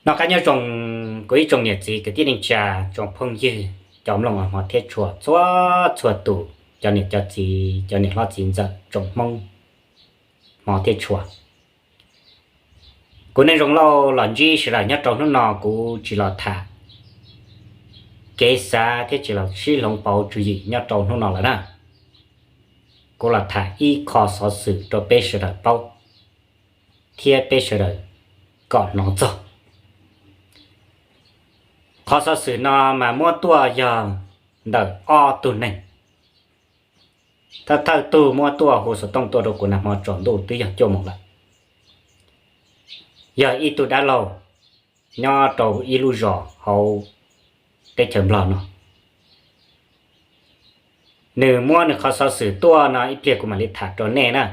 Noj qab nyob zoo kuv ib tsoom niam txiv kwv tij neej tsa, tsoom phooj ywg, cov mloog hmov thiab tshua txhua txhua tus, cov niam cov txiv, cov niam hlob txiv ntxawm, tsoom Hmoob hmov thiab tshua. Kuv Neej Zoo Lauj los ntsib sawv daws nyob rau hnub no, kuv tsis los tham kev xav thiab tsis los sib hloov pauv tswv yim nyob rau hnub no lawm na. Kuv los tham ib qho xov xwm rau peb sawv daws paub thiab peb sawv daws kom hnov txog. Qhov xov xwm no mas muab tuaj yog ntawm ob tug neeg. Thawj thawj tug muab tuaj hu xov tooj tuaj rau kuv nag hmo tsaus ntuj twb yog cuaj moos lawm. Yog ib tug dab laug nyob rau ib lub zos hauv teb chaws Nplog no. Nws muab nws qhov xov xwm tuaj no ib pliag kuv mam li tham rau nej na,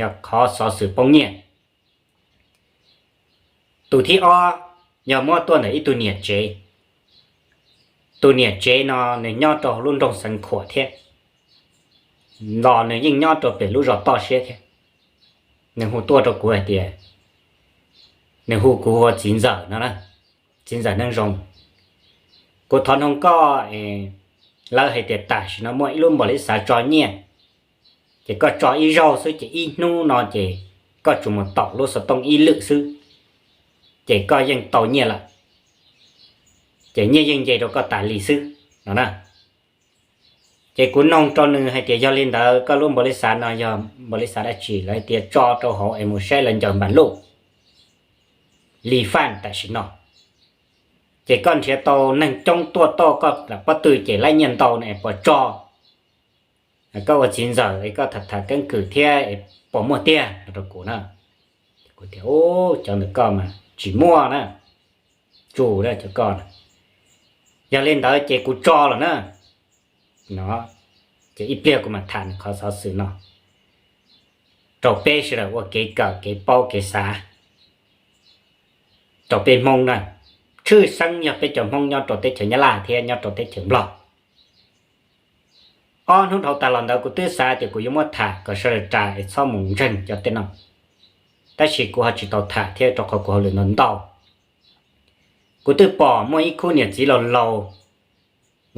yog qhov xov xwm poob nyiaj. Tus thib ob yog muab tuaj ntawm ib tug niam tsev. Tus niam tsev no nws nyob rau lub nroog Xeev Khuam thiab, los nws yeej nyob rau pem lub zos toj siab thiab. Nws hu tuaj rau kuv hais tias, nws hu kuv ua txiv ntxawm no na, txiv ntxawm Neej Zoo, kuv thov noog koj, lawv hais tias tam sim no muaj ib lub npaum li xav tso nyiaj, ces koj tso ib zaug xwb ces ib hnub no ces koj tsuas mus taum lub xov tooj ib lwm xwb, ces koj yeej tau nyiaj lawm, ces nyiaj yeej nce rau koj tas li xwb no na. Ces kuv noog rau nws hais tias yog li ntawd koj lub npaum li xav no yog npaum li xav dab tsi, lawv hais tias tso rau hauv es mus saib lawv ncaws npas luj li faj tam sim no, ces koj nrhiav tau neeg coob tuaj toj koj lam pob tw ces laib nyiaj ntau no es puas tso? Koj ua txiv ntxawm es koj tham tham keeb kwm thiab es puas muaj tiag no rau kuv na. Kuv tias, u, cov ntawm koj mas tsis muaj na, tsum na cov koj na. Yog li ntawd ces kuv tso lawm na. No, ces ib pliag kuv mam tham nws qhov xov xwm no rau peb sawv daws ua kev kawm kev paub kev xav rau peb Hmoob na, tshwj xeeb yog peb cov Hmoob nyob rau teb chaws Nyab Laj thiab nyob rau teb chaws Nplog. Ob hnub dhau tas los ntawd kuv twb xav tias kuv yuav muab tham kom sawv daws ras es txhob mus ntseeg cov tej no, tab sis kuv ho tsis tau tham thiab rau qhov kuv hauj lwm ntau ntau. Kuv twb pom muaj ib khub niam txiv laus laus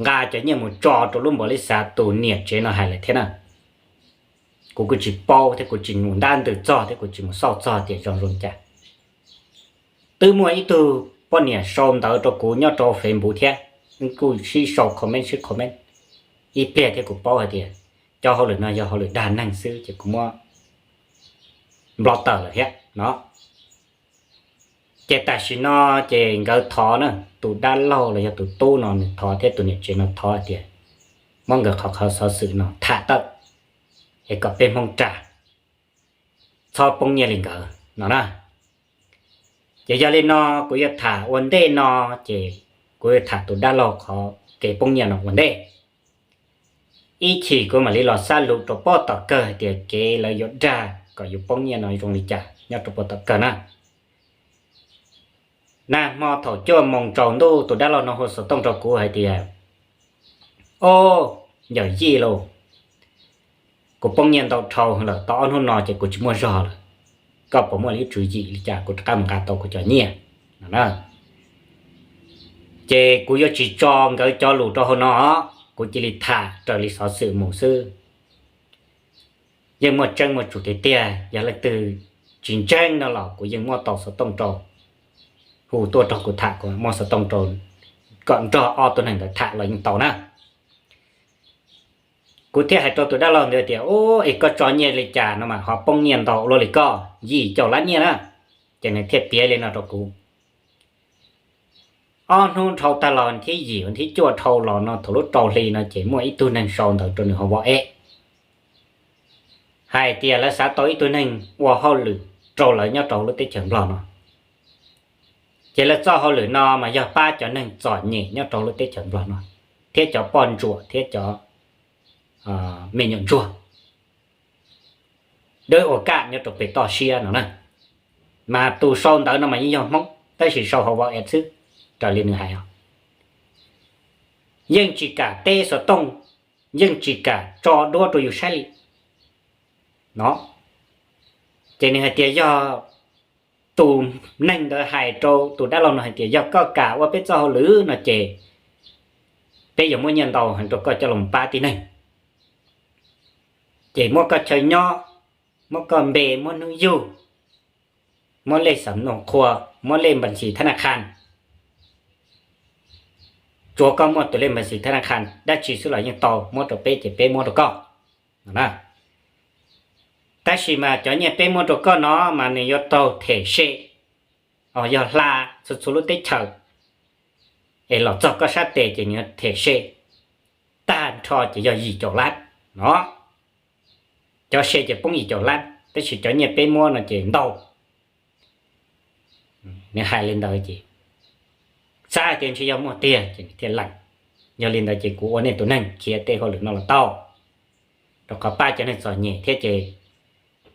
nqa cov nyiaj mus tso rau lub npaum li xav tus niam tsev no hais lawm thiab na. Kuv kuj tsis paub thiab kuv tsis mus ntab ntws txog thiab kuv tsis mus xauj txog tias zoo zoo cas. Twb muaj ib tug poj niam sau ntawv rau kuv nyob rau Facebook thiab, kuj sib sau comment sib comment ib pliag thiab kuv paub hais tias cov hauj lwm no yog hauj lwm dag neeg xwb ces kuv muab nplo tawm lawm thiab no. Ces tam sim no ces nkawd thov na, tus dab laug los yog tus tub no nws thov thiab tus niam tsev no thov hais tias muab nkawd qhov qhov xov xwm no tham tawm es kom peb Hmoob ras, txhob poob nyiaj li nkawd no na. Ces yog li no kuv yuav tham ua ntej no, ces kuv yuav tham tus dab laug qhov kev poob nyiaj no ua ntej. Ib chim kuv mam li los xab lus rau pob tom kawg hais tias kev lawv yuav dag kom yus poob nyiaj no zoo li cas nyob rau pob tom kawg na. Nag hmo thaum cuaj moos tsaus ntuj tus dab laug no hu xov tooj rau kuv hais tias, o, yawm yij lauj, kuv poob nyiaj ntau dhau lawm, tau ob hnub no ces kuv tsis muaj zog lawm. Koj puas muaj lub tswv yim li cas kuv rov qab mus nqa tau kuv cov nyiaj no na? Ces kuv yuav tsis tso nkawd cov lus rau hauv no, kuv cia li tham raws li xov xwm mus xwb. Yeej muaj tseeb muaj tsum tiag tiag, yog leej twg tsis ntseeg no los kuv yeej muab tau xov tooj rau, hu tuaj rau kuv tham, kuv muab xov tooj rau kom nrog ob tug neeg ntawd tham los yeej tau na. Kuv thiaj hais rau tus dab laug ntawd tias, u, es koj tso nyiaj li cas no mas ho poob nyiaj ntau ua luaj li koj, yim caum lab nyiaj na? Ces nws thiaj piav li no rau kuv. Ob hnub dhau tag los thib yim thib cuaj dhau los no thaum lub rau hli no ces muaj ib tug neeg sau ntawv rau nws hauv WhatsApp hais tias lawv xav tau ib tug neeg ua hauj lwm rau lawv nyob rau lub teb chaws Nplog no. Ces lawv txoj hauj lwm no mas yog pab cov neeg txom nyem nyob rau lub teb chaws Nplog no, thiab cov poj ntsuam thiab cov me nyuam ntsuag dawb ua kaj nyob rau pem toj siab no na. Mas tus sau ntawv no mas yeej yog Hmoob tab sis sau hauv WhatsApp xwb, raws li nws hais os. Yeej tsis kam teb xov tooj, yeej tsis kam tso duab rau yus saib li no. Ces nws hais tias yog tus neeg ntawd hais rau tus dab laug no hais tias yog koj kam ua peb txoj hauj lwm no ces peb yuav muab nyiaj ntau heev rau koj coj los pab tib neeg. Ces muab koj chaw nyob, muab koj npe, muab hnub yug, muab lej xam nus qhua, muab lej npas xis thab na khan, tsuav koj muaj tus lej npas xis thab na khan dab tsi xwb los yeej tau, muab rau peb ces peb muab rau koj no. Tab sis mas cov nyiaj peb muab rau koj no mas nws yuav raug them se, yog hla txhua txhua lub teb chaws es los txog koj sab tes ces nws yuav them se, tag nrho ces yog yim caum lab no. Cov se ces poob yim caum lab, tab sis cov nyiaj peb muab no ces ntau. Nws hais li ntawd ces xav hais tias ntshe yog muaj tiag ces nws thiaj lees. Yog li ntawd ces kuv ua nej tus neeg khiav tej hauj lwm no los tau, rau qhov pab cov neeg txom nyem thiab ces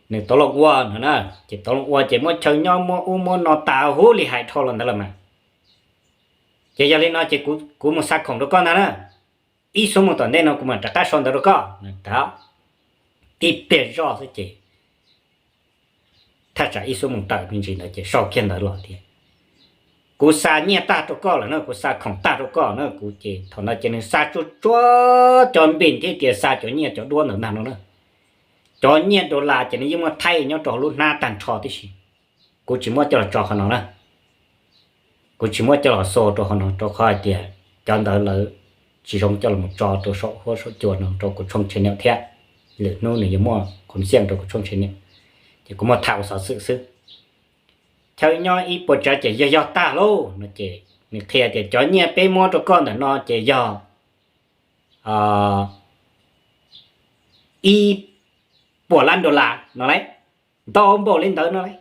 nws tau loo ua no na. Ces tau loo ua ces muab chaw nyob muab ub muab no tas huv li hais dhau los ntawd los mas. Ces yog li no ces kuv mus xa khoom rau koj ntag na, ib xuab moos tom ntej no kuv mam rov qab sau ntawv rau koj. Tib pliag zoj xwb ces thaj tsam ib xuab moos tawm me ntsis ntawd ces sau kiag ntawv los tias kuv xa nyiaj tag rau koj lawm na, kuv xa khoom tag rau koj na. Kuv ces thaum ntawd ces nws xa tsuag tsuag cov npis thiab tias xa cov nyiaj cov duab ntawd ntag no na. Cov nyiaj dollar ces nws yeej muab thaij nyob rau hauv lub hnab tag nrho tib si. Kuv tsis muab coj los tso qhov no na. Kuv tsis muab coj los xo rau qhov no rau qhov hais tias cov ntawd lawv tsis zoo coj los tso rau saum huab saum cua no rau kuv tshooj channel thiab, lwm hnub nws yuav muaj qhov xiaj rau kuv tshooj channel. Ces kuv muab tham ua xov xwm xwb. Chaw nyob ib puas tsav ces yog yog tag lauj no ces nws qhia tias cov nyiaj peb muab rau koj ntawm no ces yog ib puas lab dollar no lauj, ntau npaum li ntawd no lauj.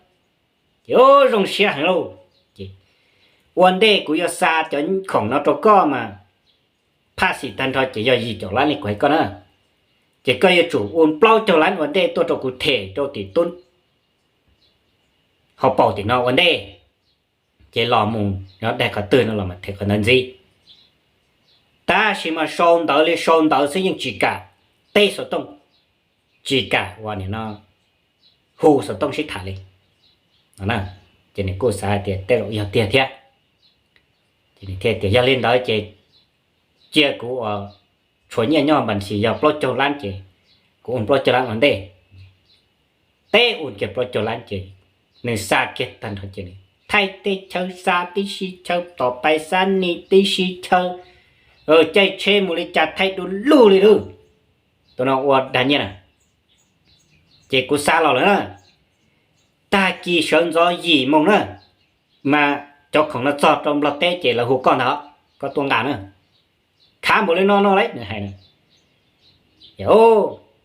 Ces zoo siab heev lauj. Ces ua ntej kuv yuav xa cov khoom no rau koj mas phaj xim tag nrho ces yog yim caum lab li kuv hais koj na. Ces koj yuav tsum ua plaub caug lab ua ntej tuaj rau kuv them rau tim tub hauv paus tim no ua ntej. Ces los mus nyob daig qhov twg no los mas them qhov ntawd ntxiv. Tab sis mas sau ntawv li sau ntawv xwb yeej tsis kam teb xov tooj, tsis kam ua nim no hu xov tooj sib tham li. Ces nws kuj xav hais tias tej zaum yog tiag thiab. Ces nws thiaj tias yog li ntawd ces cia kuv ua tshuav nyiaj nyob npas xis yog plaub caug lab ces kuv ua plaub caug lab ua ntej. Teb ua kiag plaub caug lab ces nws xa kiag tag nrho ces nws thaij teb chaw xa tib si chaw tom pais xa ni tib si chaw, caij tsheb mus li cas thaij du lug li lawm. Tus no ua dag nyiaj na. Ces kuv xa los lawm na, tag kis sawv ntxov yim moos na, mas cov khoom no txog rau Nplog teb ces lawv hu koj ntag, koj tuaj nqa na. Khav npaum li no no lauj nws hais na.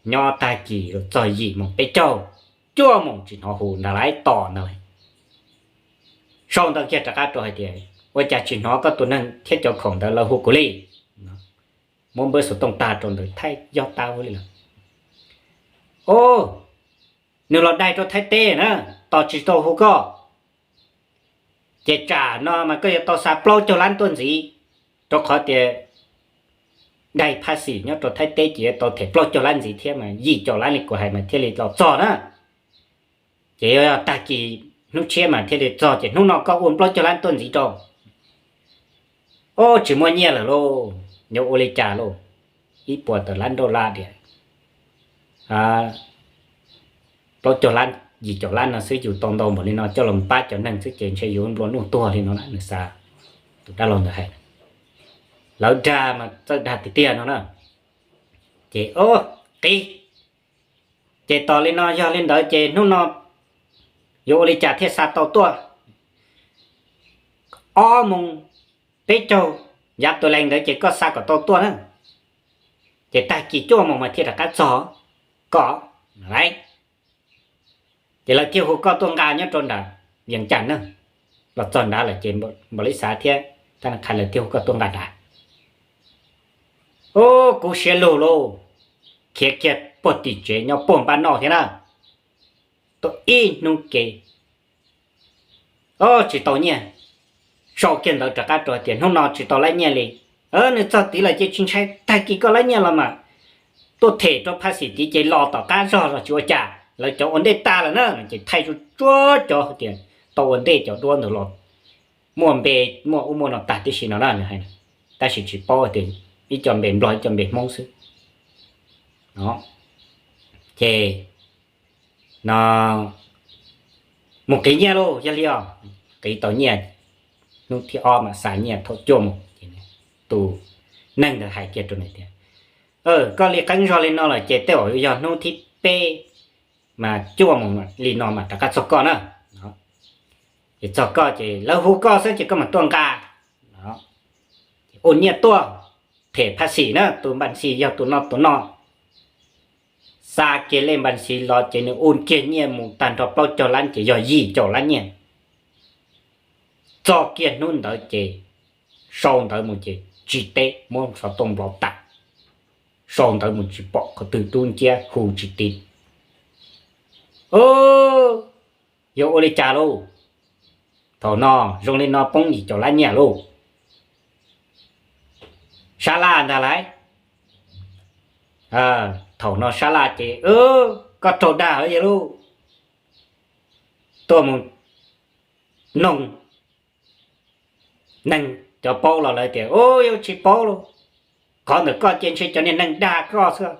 Nyob tag kis txog yim moos peb caug, cuaj moos tsis hnov hu ntag lauj, tos ntag lauj. Sau ntawv kiag rov qab rau hais tias ua cas tsis hnov koj tus neeg thiab cov khoom ntawd lawv hu kuv li. Muab npawb xov tooj tag rau ntawd thaij yog tau li lawm. Os, nws los daig rau Thaib teb na, tos tsis tau hu koj. Ces tsam no mas koj yuav tau xa plaub caug lab tuaj ntxiv, rau qhov tias daig phaj xim nyob rau Thaib teb ces yuav tau them plaub caug lab ntxiv thiab mas yim caum lab li kuv hais mas thiaj li los txog na. Ces yog tag kis hnub tshiab mas thiaj li txog ces hnub no koj ua plaub caug lab tuaj ntxiv rau. Os, tsis muaj nyiaj lawm lauj, yuav ua li cas lauj? Ib puas tawm lab nrauj laj diam, plaub caug lab yim caum lab no xwb yus tau ntau npaum li no coj los pab cov neeg xwb ces ntshe yuav nplua nuj tuag li no na nws xav. Tus dab laug ntawd hais, lawv dag mas txawj dag tiag tiag no na. Ces qis, ces tos li no yog li ntawd ces hnub no yuav ua li cas thiaj xa tau tuaj? Ob moos peb caug yav tus leeg ntawd ces koj xa kom tau tuaj na, ces tag kis cuaj moos mas thiaj rov qab txog koj lauj. Ces lawv thiaj hu koj tuaj nqa nyob rau nram Vias Cas na. Los txog nrad lawm ces npaum li xav thiab, tab qha lawv thiaj hu koj tuaj nqa nrad. Ub, kuv siab lug lauj, khiav kiag puag tim tsev nyob puag npab noj thiab na. Tau ib hnub ke, tsis tau nyiaj. Sau kiag ntawv rov qab rau hais tias hnub no tsis tau lab nyiaj li. Nws txog tid lawm ces tsis ntshai, tag kis koj lab nyiaj los mas tuaj them rau phaj xim tid ces los tom qab zog los tsis ua cas, lawv cov ua ntej tas lawm na. Ces thaij tsuag tsuag cov hais tias tau ua ntej cov duab ntawd los muaj npe, muaj ub muaj no tag tib si no na nws hais. Tab sis tsis paub tias ib co npe Nplog ib co npe Hmoob xwb. Ces no mus qiv nyiaj lauj, yog li os, qiv tau nyiaj, hnub thib ob mam xa nyiaj thaum cuaj moos. Tus neeg ntawd hais kiag rau nws tias, koj li qeeb zog li no lawm ces tej zaum yog hnub thib peb mas cuaj moos li no mas rov qab txog koj na. Ces txog koj ces lawv hu koj xwb ces koj mam tuaj nqa. Ua nyiaj tuaj, phem phaj xim na, tus npas xis yog tus no tus no. Xa kiag lej npas xis los ces nws ua kiag nyiaj mus tag nrho plaub caug lab ces yog yim caum lab nyiaj. Txog kiag hnub ntawd ces sau ntawv mus ces tsis teb, muab xov tooj nplov tas. Sau ntawv mus tsis pom qhov twg, dub nciab hu tsis tiv. Yog ua li cas lauj? Thaum no zoo li no poob yim caum lab nyiaj lauj. Sab laj ntag lauj. Thaum no sab laj ces, koj raug dag lawm lauj. Tuaj mus noog neeg cov paub los lawv tias, yuav tsis paub lauj, qhov ntawm koj ces ntshe cov niag neeg dag koj xwb.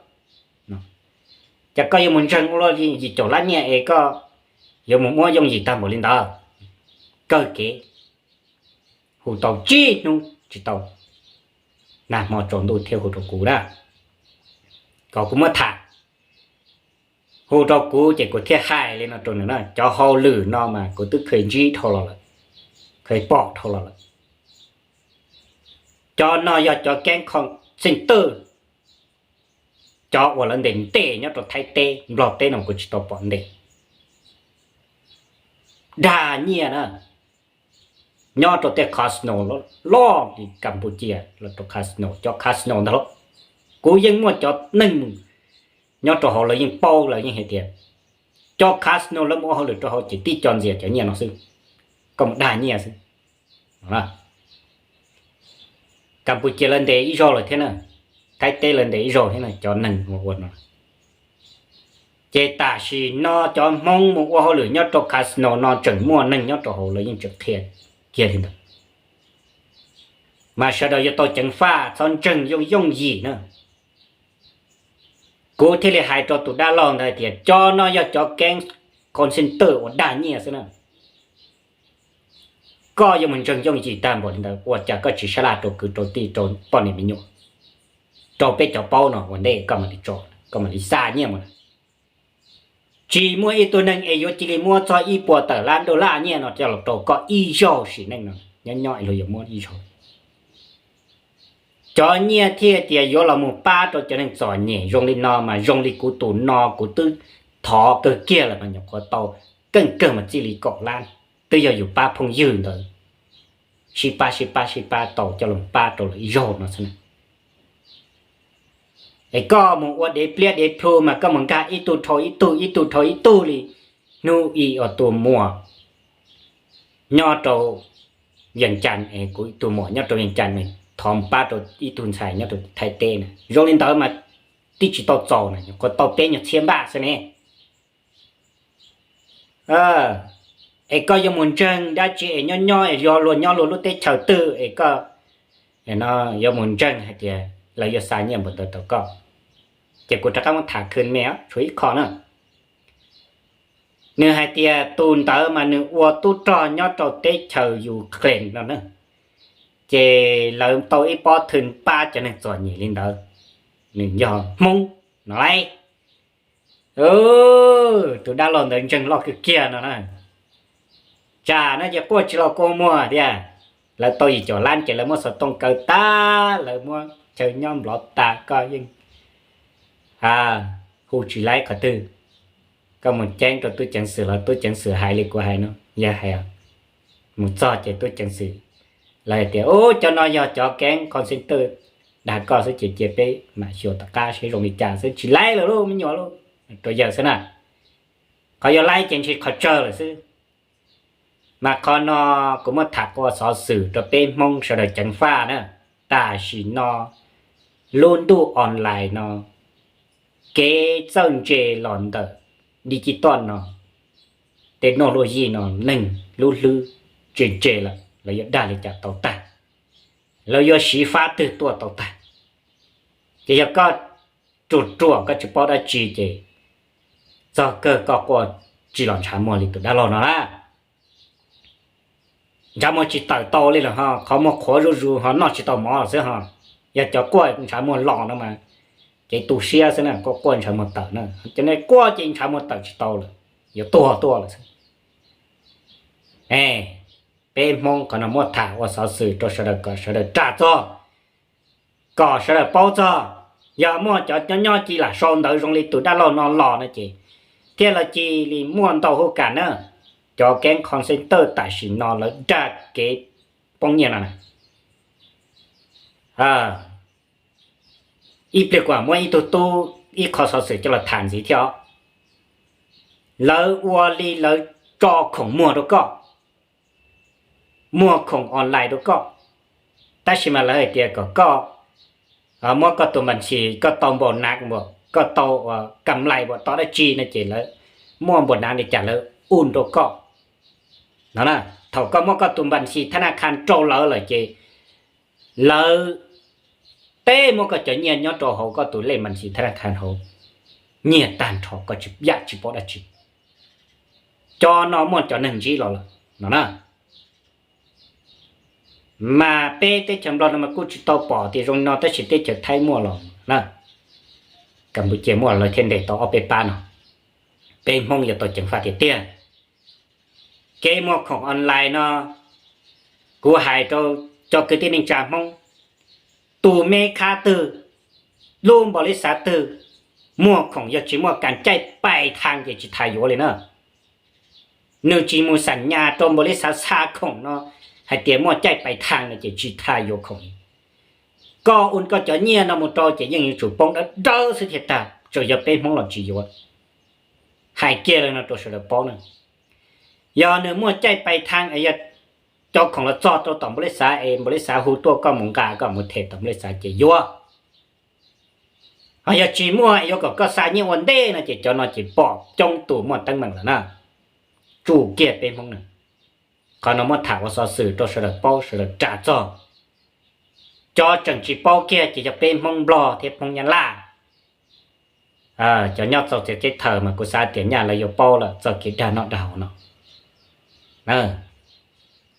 Ces koj yuav mus ntseeg ua luaj li yim caum lab nyiaj es koj yuav mus muab yooj yim tag npaum li ntawd. Kawg kev hu tau tsib hnub tsis tau, nag hmo tsaus ntuj thiaj hu rau kuv na, kom kuv muab tham. Hu rau kuv ces kuv thiaj hais li no rau nws na, cov hauj lwm no mas kuv twb kheev ntsib dhau los lawm, kheev pom dhau los lawm. Cov no yog cov keeb call center, cov uas lawv ntes ntes nyob rau Thaib teb, Nplog teb no kuv tsis tau pom ntes. Dag nyiaj na, nyob rau tej casino loj li Campuchia los rau casino, cov casino ntag lauj. Kuv yeej muaj cov neeg nyob rau hauv lawv yeej paub, lawv yeej hais tias cov casino lawv mus ua hauj lwm rau hauv ces tib co ntxias cov nyiaj no xwb, koj mus dag nyiaj xwb. Campuchia lawv ntes ib zaug lawm thiab na, Thaib teb lawv ntes ib zaug thiab na, cov neeg ua ua no. Ces tam sim no cov Hmoob mus ua hauj lwm nyob rau casino no tseem muaj neeg nyob rau hauv, lawv yeej tseem qhia kiag li ntawd. Mas sawv daws yuav tau ceev faj, txhob ntseeg yooj yooj yim na. Kuv thiaj li hais rau tus dab laug ntawd hais tias cov no yog cov keeb call center uas dag nyiaj xwb na. Koj yuav mus ntseeg yooj yim tag npaum li ntawd ua cas koj tsis sab laj rau kwv rau tij, rau poj niam me nyuam, rau peb cov paub no ua ntej koj mam li tso, koj mam li xa nyiaj mus na. Tsis muaj ib tug neeg es yuav cia li muab txog ib puas tawm lab dollar laj nyiaj no coj los rau koj ib zaug sim neej no, nyob nyob es luag yuav muab ib zaug. Cov nyiaj thiaj tias yuav los mus pab rau cov neeg txom nyem zoo li no mas zoo li kuv tus no kuv twb thov kawg kiag lawm mas nyuam qhuav tau keej kawg mas txij li kaum lab, twb yog yus pab phooj ywg ntawd sib pab sib pab sib pab tau coj los pab rau lawv ib zaug no xwb na. Es koj mus ua dev pliab dev plhu mas koj mus nkag ib tug dhau ib tug, ib tug dhau ib tug li. Hnub ib uas tus muam nyob rau Vias Cas es kuv tus muam nyob rau Vias Cas es thov mus pab rau ib tug ntxhais nyob rau Thaib teb na, zoo li ntawd mas twb tsis tau txaus na, nyuam qhuav tau peb nyuag txhiab npaj xwb ne. Es koj yuav mus ntseeg dab tsi es nyob nyob es yog luag nyob luag lub teb chaws twg es koj yuav mus ntseeg hais tias lawv yuav xa nyiaj npaum ntawd rau koj. Ces kuv rov qab muab tham khwv me, tshuav ib qho na. Nws hais tias tus ntawd mas nws ua tub rog nyob rau teb chaws Ukraine no na, ces lawv tau ib pob thw pab cov neeg txom nyem li ntawd, nws yog Hmoob no lauj. Tus dab laug ntawd ntseeg loj kawg kiag no na. Tsam no ces quaj tsis los kua muag tiag. Lawv tau yim caum lab ces lawv muab xov tooj kaw tag, lawv muab chaw nyob nplov tag, koj yeej hu tsis laib qhov twg. Koj mus ceeb rau tub ceev xwm los tub ceev xwm hais li kuv hais no, yog hais mus txog ces tub ceev xwm lawv hais tias, ub, cov no yog cov keeb call center dag koj xwb ces cia peb mam xyuas tom qab seb zoo li cas xwb, tsis laib lawm lauj me nyuam lauj, rau yawg xwb na. Qhov yuav laib ces ntshe qhov tsawg lawm xwb. Mas qhov no kuv muab tham ua xov xwm rau peb Hmoob sawv daws ceev faj na. Tam sim no lub ntuj online no, kev txawj ntse los ntawm digital no, tej noj luaj yij no neeg lub hlwb tse tse lawm, lawv yuav dag li cas tau tag, lawv yuav siv fab twg tuaj tau tag. Ces yog koj ruam ruam koj tsis paub dab tsi ces txog kawg koj quaj tsis los ntshav muag li tus dab laug no na. Ntshav muag tsis tawm tau li lawm ho, qhov muag qhuav zuj zus ho noj tsis tau mov xwb ho. Yog cov quaj ntshav muag los no mas kev tu siab xwb na, quaj quaj ntshav muag tawm na, cov ne quaj ces ntshav muag tawm tsis tau lawm, yuav tuag tuaj lawm xwb. Peb Hmoob qhov no muab tham ua xov xwm rau sawv daws kom sawv daws ras txog, kom sawv daws paub txog. Yog muaj cov nyob nyob ci lam sau ntawv zoo li tus dab laug no los no ces thiaj li cia li muaj ntau hauj kam na. Cov keeb call center tam sim no lawv dag kev poob nyiaj no na. Ib pliag kuv muab ib tug tub ib qho xov xwm coj los tham ntxiv thiab os. Lawv ua li lawv tso khoom muag rau koj, muag khoom online rau koj, tab sis mas lawv hais tias kom koj muab koj tus npas ntxis koj tau npaum nav, koj tau kam lais npaum tod dab tsi no ces lawv muaj npaum nav li cas lawv u rau koj no na. Thaum koj muab koj tus npas ntxis thab naj kha rau lawv lawm ces lawv teb muab koj cov nyiaj nyob rau hauv koj tus lej npas ntxis thab naj kha hauv, nyiag tag nrho koj tsis yam tsis paub dab tsi. Cov no muaj cov neeg ntsib los lawm no na. Mas peb teb chaws Nplog no mas kuj tsis tau pom tias zoo li no tab sis teb chaws Thaib muaj los na. Campuchia muaj lawv thiaj ntes tau ob peb pab no. Peb Hmoob yuav tau ceev faj tiag tiag. Kev muag khoom online no, kuv hais rau cov kwv tij neej tsa Hmoob, tus me khab twg, lub npaum li xav twg, muag khoom yog tsis muaj kas caij pais thaaj ces tsis tas yuav li na. Nws tsis mus xam nyas rau npaum li xav xa khoom no hais tias muaj caij pais thaaj no ces tsis tas yuav khoom li. Koj u koj cov nyiaj no mus rau ces yeej yuav tsum poob dawb dawb xwb thiaj tag, tsuas yog peb Hmoob los tsis yuav. Hais kiag li no rau sawv daws paub na. Yog nws muaj caij pais thaaj es yog cov khoom los txog rau tom npaum li xav es npaum li xav hu tuaj koj mus nqa koj mus them tom npaum li xav ces yuav. Ho yog tsis muaj es yuav kom koj xa nyiaj ua ntej no ces cov no ces pom coob tus muaj teeb meem lawm na. Tsum kiag peb Hmoob na. Qhov no muab tham ua xov xwm rau sawv daws paub sawv daws ras txog. Cov tseem tsis paub kiag ces yog peb Hmoob Nplog thiab Hmoob Nyab Laj. Cov nyob txaus txawv teb thawm mas kuv xav tias nyaj lawv yuav paub lawm txoj kev dag noj dag haus no.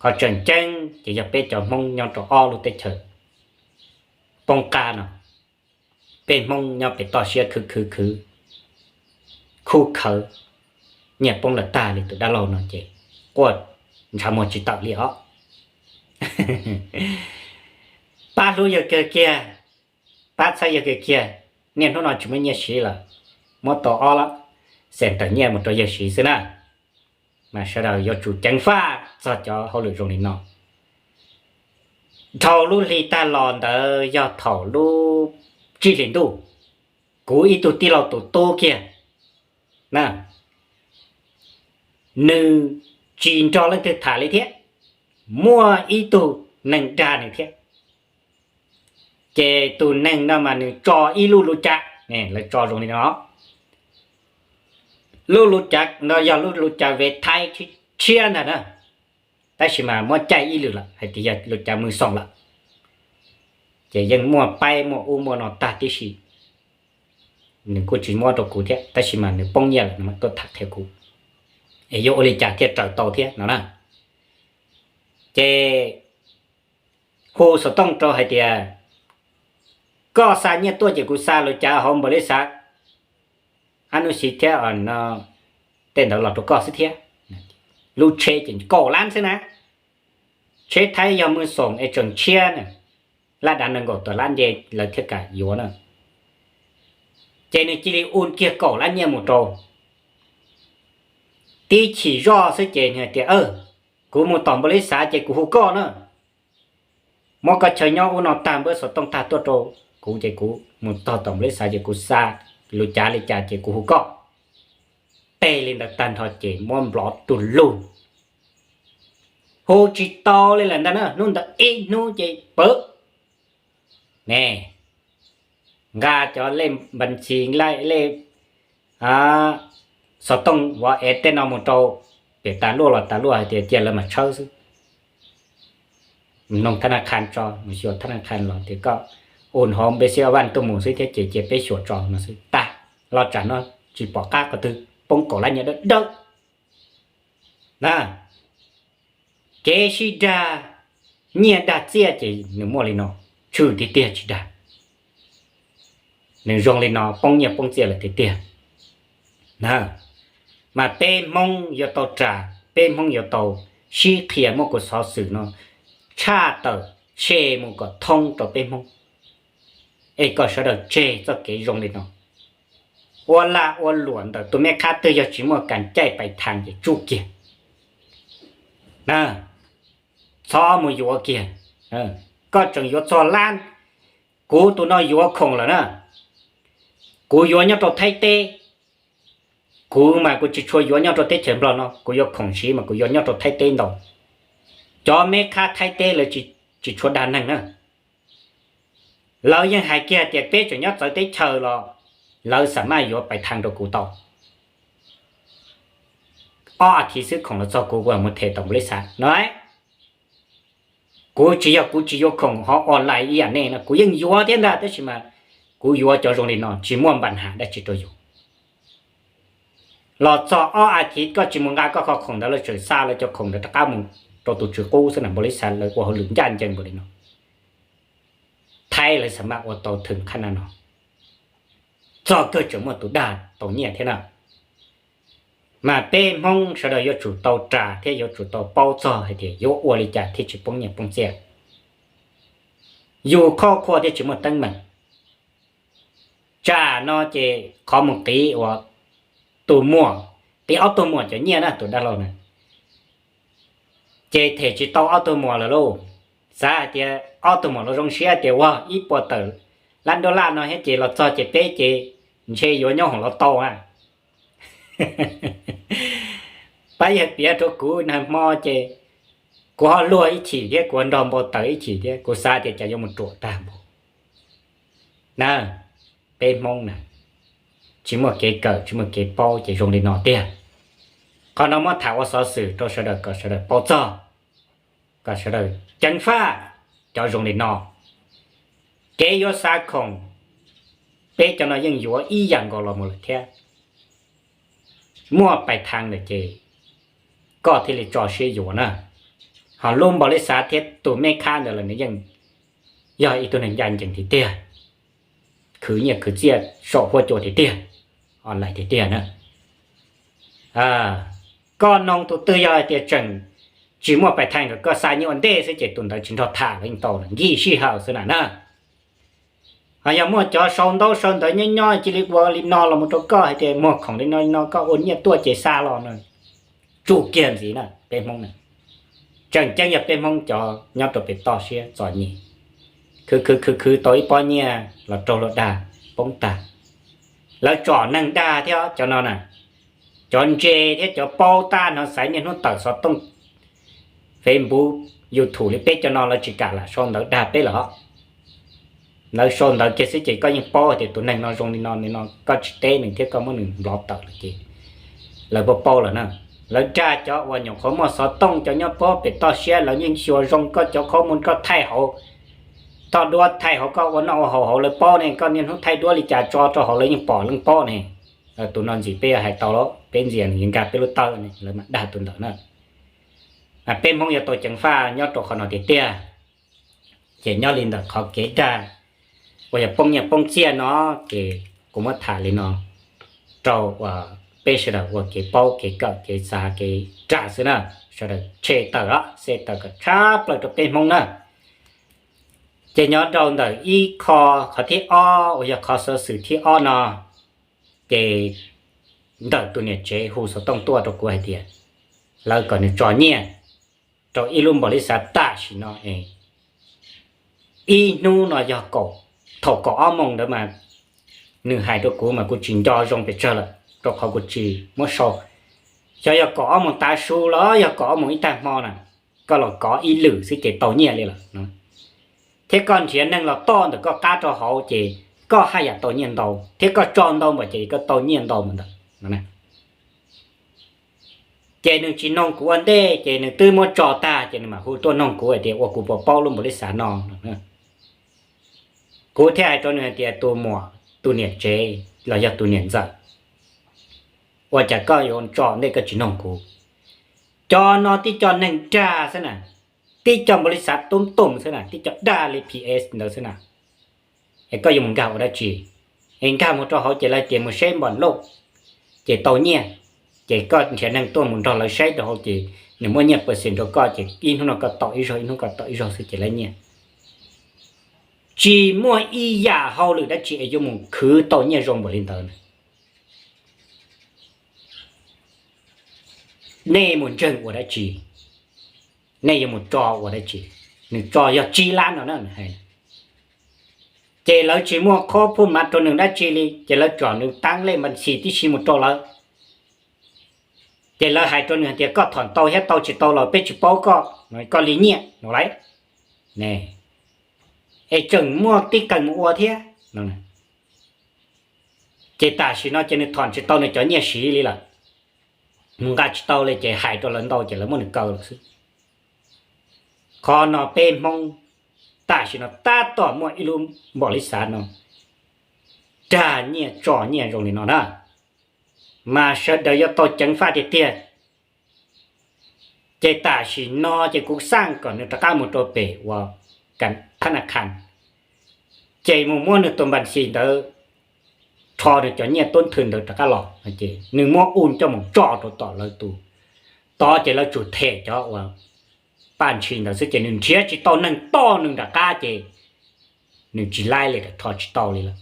Qhov tseem ceeb ces yog peb cov Hmoob nyob rau ob lub teb chaws poob qab no, peb Hmoob nyob pem toj siab khwv khwv khwv, khub khawv, nyiaj poob lawm tag li tus dab laug no ces quaj ntshav muag tsis tawm li os. Pab hlub yawg kawg kiag, pab txhawb yawg kawg kiag, niaj hnub no tsis muaj nyiaj siv lawm, muab tau ob lab xees tawm nyiaj mus rau yawg siv xwb na. Mas sawv daws yuav tsum ceev faj txog cov hauj lwm zoo li no. Dhau lub hli tag los ntawd yog thaum lub tsib hlis ntuj, kuv ib tug tij laug tus tub kiag na, nws tsis nrog leej twg tham li thiab, muaj ib tug neeg dag nws thiab. Ces tus neeg no mas nws tso ib lub luv cav, lawv tso zoo li no, lub luv cav no yog lub luv cav vev thaib tshiab ntag na, tab sis mas muab caij ib lwm lawm hais tias yog luv cav mws xoom lawm. Ces yeej muaj paib muaj ub muaj no tag tib si. Nws kuj tsis muab rau kuv thiab tab sis mas nws poob nyiaj lawm nws mam tuaj tham qhia kuv es yuav ua li cas thiaj raws tau thiab no na. Ces hu xov tooj rau hais tias koj xa nyiaj tuaj ces kuv xa luv cav hauv npaum li xav, ab nub siv thiab no, tej ntawd los rau koj xwb thiab. Lub tsheb ces kaum lab xwb na, tsheb thaib yog mws xoom es tseem tshiab na, lab dav nees nkaum tawm lab nce lawv thiaj kam yuav na. Ces nws cia li u kiag kaum lab nyiaj mus rau. Tib chim zoj xwb ces nws hais tias, kuv mus tom npaum li xav ces kuv hu koj na. Muab koj chaw nyob ub no tag npawb xov tooj tag tuaj rau kuv ces kuv mus txog tom npaum li xav ces kuv xa luv cav li cas ces kuv hu koj. Teb li ntawd tag nrho ces muab nplov tus lug, hu tsis tau li lawm ntag na, hnub ntawd ib hnub ces pawv ne, nqa cov lej npas ntxis lej xov tooj vov ev tej no mus rau Ces tas luaj los tas luaj hais tias cia lawv mam tshawb xwb. Nug thab naj qha tso, mus xyuas thab naj qha los tias koj ua hauv npe xib a vaj tuaj mus xwb thiab ces cia peb xyuas tso no xwb. Tag, los tsam no tsis pom qab qhov twg, poob kaum lab nyiaj dawb dawb na. Kev sib dag, nyiaj dag txiaj ces nws muaj li no, tshwm tiag tiag tsis dag. Nws zoo li no poob nyiaj poob txiaj lawm tiag tiag. Mas peb Hmoob yuav tau ras, peb Hmoob yuav tau sib qhia muab kuv xov xwm no tshaj tawm tshe mus kom thoob rau peb Hmoob, es kom sawv daws tseg txoj kev zoo li no. Ua lag ua luam ntawm tus me qhab twg yog tsis muaj kas caij pais thaas ces tsuj kiag na, txhob mus yuav kiag. Koj tseem yuav txog lab, kuv tus no yuav khoom lawm na. Kuv yuav nyob rau Thaib teb, kuv mas kuv tsis tshua yuav nyob rau teb chaws Nplog no, kuv yuav khoom siv mas kuv yuav nyob rau Thaib teb ntau. Cov me qhab Thaib teb lawv tsis tshua dag neeg na. Lawv yeej hais kiag tias peb tseem nyob txawv teb chaws los lawv xam maj yuav pais thaas rau kuv tau. Ob as thiv xwb khoom los txog kuv, kuv mus them tau npaum li xav no. Kuv tsis yog kuv tsis yuav khoom ho online ib yam nej no, kuv yeej yuav thiab ntag, tab sis mas kuv yuav cov zoo li no tsis muaj npa ham dab tsi rau yus. Los txog ob as thiv koj tsis mus nqa koj qhov khoom ntawd, lawv tseem xa lawv cov khoom ntawd rov qab mus rau tus tswv qub xwb na, npaum li xav lawv ua hauj lwm ncaj ncees npaum li no. Thaib lawv xam maj ua tau thwm qhab na no, txog kawg tseem muaj tus dag tau nyiaj thiab na. Mas peb Hmoob sawv daws yuav tsum tau ras thiab yuav tsum tau paub txog hais tias yuav ua li cas thiaj tsis poob nyiaj poob txiaj, yus qhov khua thiaj tsis muaj teeb meem. Tsam no ces qhov mus qiv ua tus muam, qiv ob tug muam cov nyiaj na tus dab laug na, ces them tsis tau ob tug muam lawm lauj. Xav hais tias ob tug muam los zoo siab tias ua ib puas tawm lab nruab laj no thiab ces los txog ces peb ces ntshe yuav nyob hoom los tau na. Pab yawg piav rau kuv nag hmo ces kuv ho luag ib chim thiab kuv ho nrog npau taws ib chim thiab, kuv xav tias cas yuav mus ruam tag npaum na. Peb Hmoob na, tsis muaj kev kawm tsis muaj kev paub ces zoo li no tiag. Qhov no muab tham ua xov xwm rau sawv daws kom sawv daws paub txog, kom sawv daws ceev faj cov zoo li no. Kev yuav xa khoom, peb cov no yeej yuav ib yam nkaus los mus lawm thiab. Muaj pais thav lawm ces koj thiaj li tso siab yuav na. Ho lub npaum li xav thiab tus me khab ntawd los nws yeej yog ib tug neeg ncaj ncees tiag tiag, khwv nyiaj khwv txiaj saum huab cua tiag tiag, online tiag tiag na. Koj noog tus twg yog hais tias tseem tsis muaj pais thav nkawd, koj xa nyiaj ua ntej xwb ces tus ntawd tsis nrog tham los yeej tau, nkig sij hawm xwb na na. Ho yog muaj cov sau ntaub sau ntawv nyob nyob cia li ua li no los mus rau koj hais tias muag khoom li no li no koj ua nyiaj tuaj ces xa los no, tsuj kiag ntxiv na peb Hmoob na. Tseem ceeb yog peb Hmoob cov nyob rau pem toj siab txom nyem, khwv khwv khwv khwv tau ib pob nyiaj los raug luag dag poob tag. Lawv tsom neeg dag thiab cov no na, cov ntse thiab cov paub tab no xaiv niaj hnub tawm xov tooj, Facebook, YouTube li peb cov no lawv tsis kam lam sau ntawv dag peb lawm os. Lawv sau ntawv kiag xwb ces koj yeej paub hais tias tus neeg no zoo li no li no, koj tsis teb nws thiab koj muab nws nplov tawm lawm ces lawv paub paub lawm na. Lawv dag cov uas nyuam qhuav muaj xov tooj, cov nyob puag pem toj siab, lawv yeej xyuas zoo koj cov qhov muag, koj thaij hauv toj duab, thaij hauv koj ua noj ua haus hauv lawv paub ne, koj niaj hnub thaij duab li cas tso rau hauv lawv yeej pom lawv paub ne. Tus no ntxim peb yuav hais tau los peb ntxias nws nkag peb lub tawb ne, lawv mam dag tus ntawd na. Peb Hmoob yuav tau ceev faj nyob rau qhov no tiag tiag. Ces nyob li ntawm qhov kev dag uas yog poob nyiaj poob txiaj no, ces kuv muab tham li no rau uas peb sawv daws ua kev paub kev kawm kev xav kev ras xwb na. Sawv daws tshem tawm os, xem tawm kom tshab plaws rau peb Hmoob na. Ces nyob rau ntawm ib qho, qhov thib ob uas yog qhov xov xwm thib ob no, ces ntawm tus niam tsev hu xov tooj tuaj rau kuv hais tias lawv kom nws tso nyiaj rau ib lub npaum li xav tam sim no es ib hnub no yog kaum, thaum kaum ob moos ntawd mas nws hais rau kuv mas kuv tsis nco zoo pes tsawg lawm rau qhov kuv tsis muab sau. Xyov yog kaum ob moos tav su los yog kaum ob moos ib tag hmo na, koj los kov ib lwm xwb ces tau nyiaj li lawm. Thiab koj nrhiav neeg los toj ntawm koj qab rau hauv ces koj haj yam tau nyiaj ntau, thiab koj tso ntau npaum ces koj tau nyiaj ntau mus ntawd no. Ces nws tsis noog kuv ua ntej, ces nws twb muab tso tag, ces nws mam hu tuaj noog kuv hais tias ua kuv puas paub lub npaum li xav no. Kuv thiaj hais rau nws hais tias tus muam, tus niam tsev los yog tus niam ntxawm, ua cas koj yuav tso ntej koj tsis noog kuv? Cov no tib co neeg dag xwb na, tib co npaum li xav tub tum xwb na, tib co dag li P S ntawd xwb na. Es koj yuav mus nkag ua dab tsi? Es nkag mus rau hauv ces lawv tias mus saib npom loj ces tau nyiaj, ces koj nrhiav neeg tuaj mus nrog lawv saib rau hauv ces nws muab nyiaj percent rau koj ces ib hnub no koj tau ib zaug ib hnub koj tau ib zaug xwb ces lawv nyiaj. Tsis muaj ib yam hauj lwm dab tsi es yuav mus khwv tau nyiaj zoo npaum li ntawd. Nej mus ntseeg ua dab tsi? Nej yuav mus tso ua dab tsi? Nws tso yog tsib lab no na, nws hais. Ces lawv tsis muaj qhob phuj mav rau nws dab tsi li, ces lawv tsom nws taab lej npas xis tib si mus rau lawv. Ces lawv hais rau nws hais tias koj thom tau thiab tau tsis tau los peb tsis paub koj, koj li nyiaj no lauj. Es tseem muaj tib qee mus ua thiab no. Ces tam sim no ces nws thom tsis tau nws cov nyiaj siv li lawm, mus nqa tsis tau li ces hais rau lawv ntau ces lawv muab nws kaw lawm xwb. Qhov no peb Hmoob tam sim no tab tom muaj ib lub npaum li xav no, dag nyiaj tso nyiaj zoo li no na, mas sawv daws yuav tau ceev faj tiag tiag. Ces tam sim no ces kuv xaj kom nws rov qab mus rau pem uas thab na khan, ces mus muab nws tus npas xis ntawd rho nws cov nyiaj tub nthwv ntawd rov qab los, ces nws muab u coj mus tso rau tom lawv tus, tod ces lawv tsum them cov uas paj ntshis ntawd xwb ces nws nrhiav tsis tau neeg toj nws nram qab ces nws tsis laib li, rho tsis tau li lawm.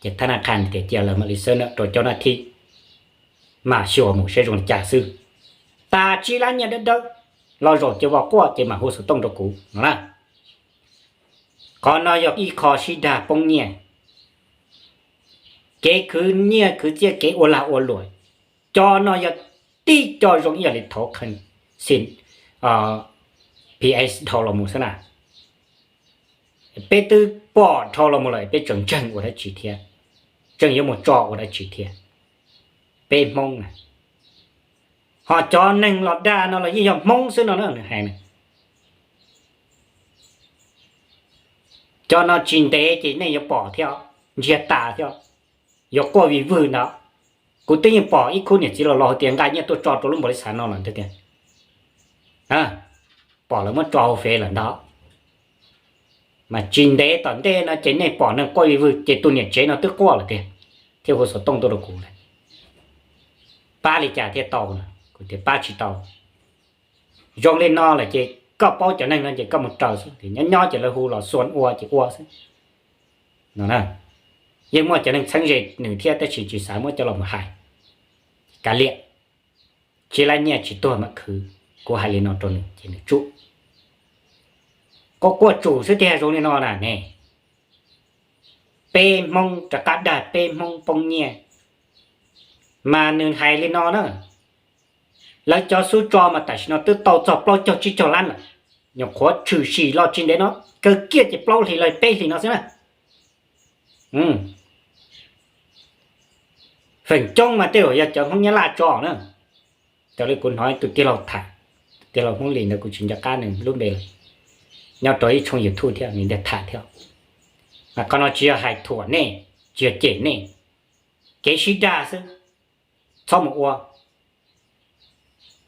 Ces thab na khan tias cia lawv mam li xawb na rau cov nab thib, mam xyuas mus saib zoo li cas xwb. Tas tsib lab nyiaj dawb dawb, los zaum ces vos quaj ces mam hu xov tooj rau kuv no na. Qhov no yog ib qho sib dag poob nyiaj, kev khwv nyiaj khwv txiaj, kev ua lag ua luam. Cov no yog tib co zoo ib yam li thaum kheej, xi, P S dhau los mus xwb na. Peb twb pom dhau los mus lawm peb tseem ntseeg ua dab tsi thiab? Tseem yuav mus tso ua dab tsi thiab? Peb Hmoob na. Ho cov neeg los dag no los yeej yog Hmoob xwb no na, nws hais na. Cov no tsis ntev ces nej yuav pom thiab, ntsiag tas thiab, yuav quaj vij vwg ntawd. Kuv twb yeej pom ib khub niam txiv los los hais tias nqa nyiaj tuaj tso rau lub npaum li xav no lawm tiag. Pom lawv muab tso hauv fev lawm ntag. Mas tsis ntev tom ntej no ces nej pom neeg quaj vij vwg ces tus niam tsev no twb quaj lawm tiag, thiaj hu xov tooj tuaj rau kuv lawm. Pab li cas thiaj tau no? Kuv tias pab tsis tau. Zoo li no lawm ces koj paub cov neeg no ces koj mus raws xwb, nyob nyob ces lawv hu los xuas ua ces ua xwb no. Yeej muaj cov neeg txheeb ze nws thiab tab sis tsis xav muab coj los mus hais. Kav liam, tsis laib nyiaj tsis tuag mam khwv. Kuv hais li no rau nws ces nws tsuj. Quaj quaj tsum xwb tiag zoo li no na ne. Peb Hmoob rov qab dag peb Hmoob poob nyiaj. Mas nws hais li no na, lawv cov xub tso mas tam sim no twb tau txog plaub caug tsib caug lab lawm. Nyuam qhuav tshwm sim los tsis ntev no, kawg kiag ces plaub hlis los peb hlis no xwb na. Feem coob mas tej zaum yog cov Hmoob Nyab Laj tso na. Raws li kuv hnov tus tij laug tham, tus tij laug Hmoob Lis ntawd kuv tsis nco qab nws lub npe lawm, nyob rau ib tshooj YouTube thiab nws thiaj tham thiab. Mas qhov no tsis yog hais thuam nej, tsis yog cem nej, kev sib dag xwb, txhob mus ua.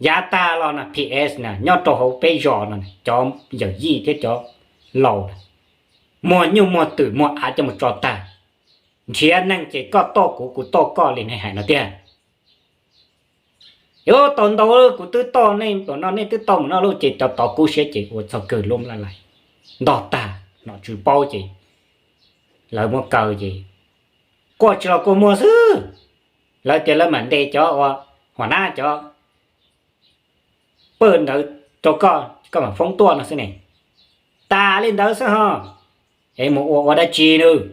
Yav tag los no P S na nyob rau hauv peb zos no cov yawm yij thiab cov laus na, muag nyuj muag twm muag av coj mus tso tag, nrhiav neeg ces koj toj kuv kuv toj koj li nej hais no tiag. Yuav tau ntau, kuv twb toj nej mus no nej twb tau mus no lauj, ces cov tod kub siab ces ua txog kawg lub laj lais, ntog tag, nom tswv paub ces lawv muab kaw ces quaj tsis los kua muag xwb. Lawv tias lawv mam ntes cov uas huam nab cov pawg ntawd rau koj, koj mam foob tuaj no xwb ne. Tas li ntawd xwb ho, es mus ua ua dab tsi nws?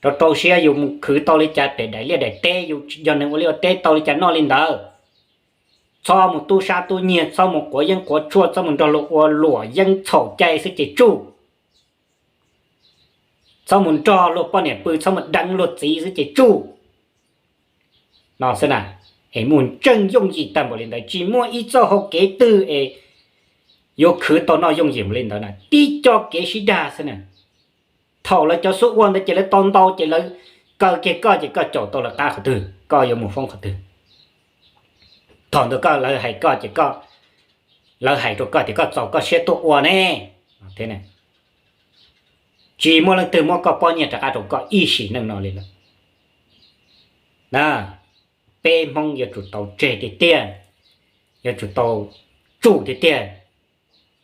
Rau rau siab yus mus khwv tau li cas pem daim liaj daim teb, yus yog neeg ua liaj ua teb tau li cas noj li ntawd. Txhob mus tub sab tub nyiag, txhob mus quav yeeb quav tshuaj, txhob mus nrog luag ua luam yeeb txhaum cai xwb ces tsuj. Txhob mus nrog luag poj niam pw, txhob mus deev luag txiv xwb ces tsuj. No xwb na. Es mus ntseej yooj yim tag npaum li ntawd, tsis muaj ib txoj hau kev twg es yuav khwv tau noj yooj yim npaum li ntawd na, tib co kev sib dag xwb na. Thaum lawv cov xub ua ntawd ces lawv tau ntau ces lawv kaw kiag koj ces koj caum tau lawv qab qhov twg, koj yuav mus foob qhov twg? Thaum ntawd koj, lawv hais koj ces koj, lawv hais rau koj tias koj txaus koj siab tuaj ua ne. Tsis muaj leej twg muab koj pob nyiaj rov qab rau koj ib sim neej no li lawm na. Peb Hmoob yuav tsum tau tseg tiag tiag, yuav tsum tau tsum tiag tiag.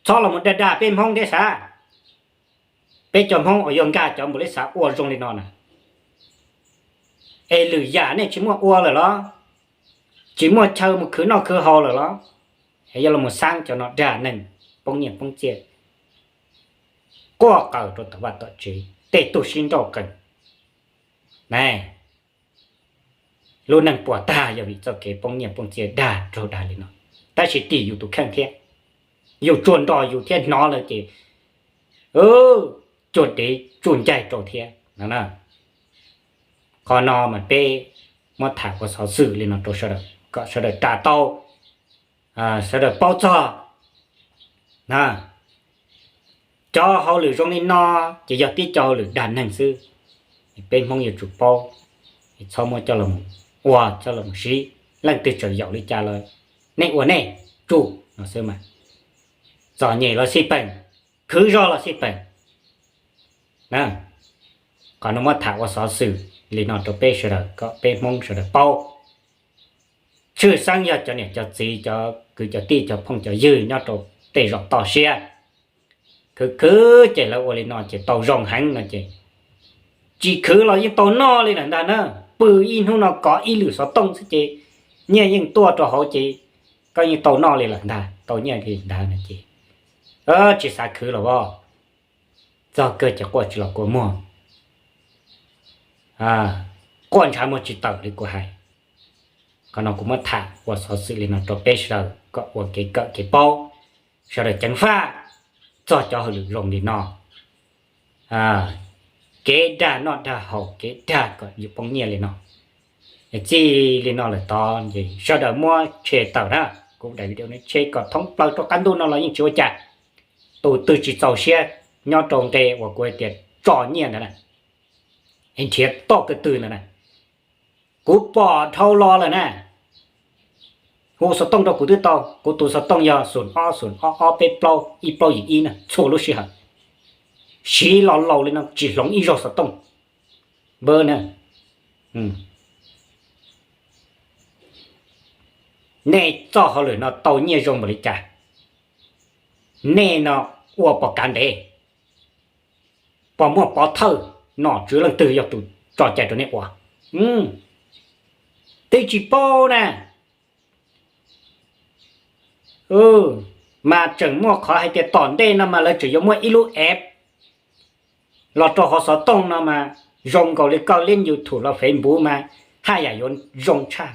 Txhob los mus dag dag peb Hmoob thiab xav. Peb cov Hmoob uas yog nkag cov npaum li xav ua zoo li no na, es lwm yam nej tsis muaj ua lawm los? Tsis muaj chaw mus khwv noj khwv haus lawm los? Es yuav los mus xav cov no dag neeg, poob nyiaj poob txiaj, quaj qw rau tom vaj tom tsev, tej tug sib nrauj qees na. Lub neej puas tag yog vim txoj kev poob nyiaj poob txiaj dag raug dag li no. Tab sis tim yus tus kheej thiab, yus tsuag nrog yus thiab hnov lawm ces cuag dev tsuj ncaig rau thiab no. Qhov no mas peb muab tham ua xov xwm li no rau sawv daws kom sawv daws ras tau, sawv daws paub txog na. Cov hauj lwm zoo li no ces yog tib co hauj lwm dag neeg xwb. Peb Hmoob yuav tsum paub, txhob muab coj los ua coj los siv. Leej twg tseem yaum li cas los nej ua nej, tsum no xwb mas. Txom nyem los xij peem, khwv zog los xij peem. Qhov no muab tham ua xov xwm li no rau peb sawv daws kom peb Hmoob sawv daws paub. Tshwj xeeb yog cov niam cov txiv, cov kwv cov tij, cov phooj cov ywg nyob rau tej zos toj siab, khwv khwv ces lawv ua li no ces tau zoo heev no ces, tsis khwv los yeej tau noj li lawm ntag na. Pw ib hnub no kov ib lwm xov tooj xwb ces nyiaj yeej tuaj rau hauv ces koj yeej tau noj li lawm ntag, tau nyiaj li ntag no ces tsis xav khwv los as. Txog kawg ces quaj tsis los kua muag, quaj ntshav muag tsis tawm li kuv hais. Qhov no kuv muab tham ua xov xwm li no rau peb sawv daws kom ua kev kawm kev paub, sawv daws ceev faj txog cov hauj lwm zoo li no. Kev dag noj dag haus, kev dag kom yus poob nyiaj li no. Txij li no lawm tod ces sawv daws muab share tawm na. Kuv daim video no share kom thoob plaws rau qab ntuj no los yeej tsis ua cas. Tus twg tsis txaus siab nyob rau nqe uas kuv hais tias tso nyiaj ntawd na, es nrhiav toj ko tw ntawd na, kuv pom dhau los lawm na. Hu xov tooj rau kuv twb tau, kuv tus xov tooj yog xoom ob xoom ob ob peb plaub ib plaub yim ib na, txhua lub sij hawm. Siv los laus li no tsis hloov ib zaug xov tooj npawb na. Nej txoj hauj lwm no tau nyiaj zoo npaum li cas? Nej no ua pom kav ntev, pom muaj pov thawj, nom tswv leej twg yog tus tso cai rau nej ua? Twb tsis paub na. Mas tseem muaj qhov hais tias tom ntej no mas lawv tseem yuav muaj ib lub app los rau hauv xov tooj no mas zoo nkaus li koj lib YouTube los Facebook mas haj yam yuav zoo tshaj.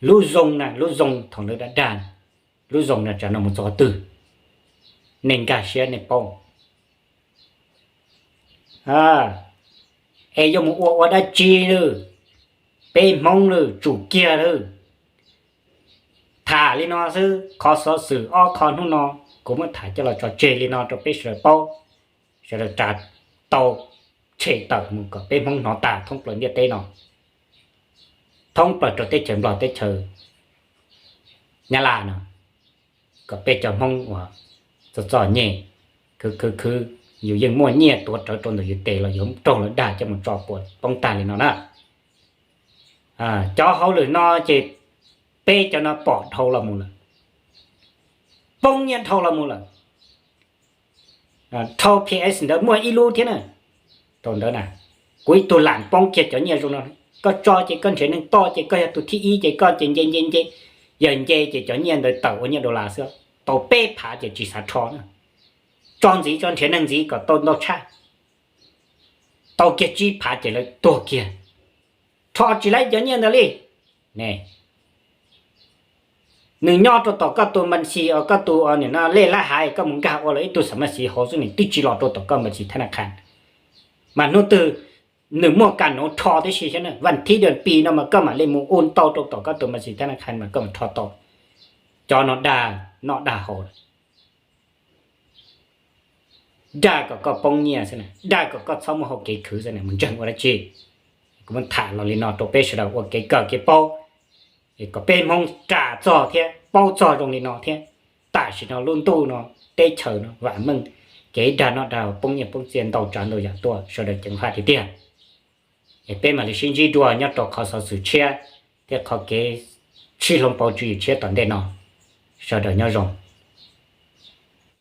Lub zoo na, lub zoo thaum lawv dag dag, lub zoo no tsam no mus txog qhov twg, nej nkag siab nej paub. Es yuav mus ua ua dab tsi lawm? Peb Hmoob lawm tsum kiag lawm. Tham li no xwb, qhov xov xwm ob qho hnub no kuv muab tham coj los tso tseg li no rau peb sawv daws paub, sawv daws ras tau tshem tawm mus kom peb Hmoob hnov tas thoob plaws ntiaj teb no, thoob plaws rau teb chaws Nplog teb chaws Nyab Laj no, kom peb cov Hmoob uas txom txom nyem, khwv khwv khwv, yus yeej muaj nyiaj tuav rawv rau ntawm yus tes los yuav raug lawv dag coj mus tso puas poob tag li no na. Cov hauj lwm no ces peb cov no pom dhau los mus lawm, poob nyiaj dhau los mus lawm. Dhau P S ntawd muaj ib lub thiab na. Thaum ntawd na, kuv ib tug lam poob kiag cov nyiaj zoo no. Koj tso ces koj nrhiav neeg toj ces koj yog tus thib ib ces koj ces nce nce nce, yog nce ces cov nyiaj ntawd tawm ua nyiaj dollar xwb, tau peb phav ces tsis xav rho na. Tso ntxiv, tso nrhiav neeg ntxiv kom tau ntau tshaj, tau kiag tsib phav ces lawv tuag kiag, rho tsis laib cov nyiaj ntawd li ne. Nws nyob rau tom koj tus npas xis, koj tus lej lab hais, koj mus nkag ua lawv ib tug xam mas xis hauv xwb, nws twb tsis los rau tom koj npas xis thab na qha. Mas hnub twg Nws muaj kas nuv rho tib si thiab na, vas thib dua pis no mas koj mam li mus u tau rau tom koj tus mas xis thab na khas mas koj mam rho tau. Cov no dag noj dag haus, dag kom koj poob nyiaj xwb, dag kom koj txhob muaj hau kev khwv xwb, mus ntseeg ua dab tsi? Kuv muab tham los li no rau peb sawv daws ua kev kawm kev paub, kom peb Hmoob ras txog thiab paub txog zoo li no thiab. Tam sim no lub ntuj no, teb chaws no vam meej, kev dag noj dag poob nyiaj poob txiaj ntau tsav ntau yam tuaj, sawv daws ceev faj tiag tiag. Es peb mam li sib ntsib dua nyob rau qhov xov xwm tshiab thiab qhov kev sib hloov pauv tswv yim tshiab tom ntej no. Sawv daws nyob zoo.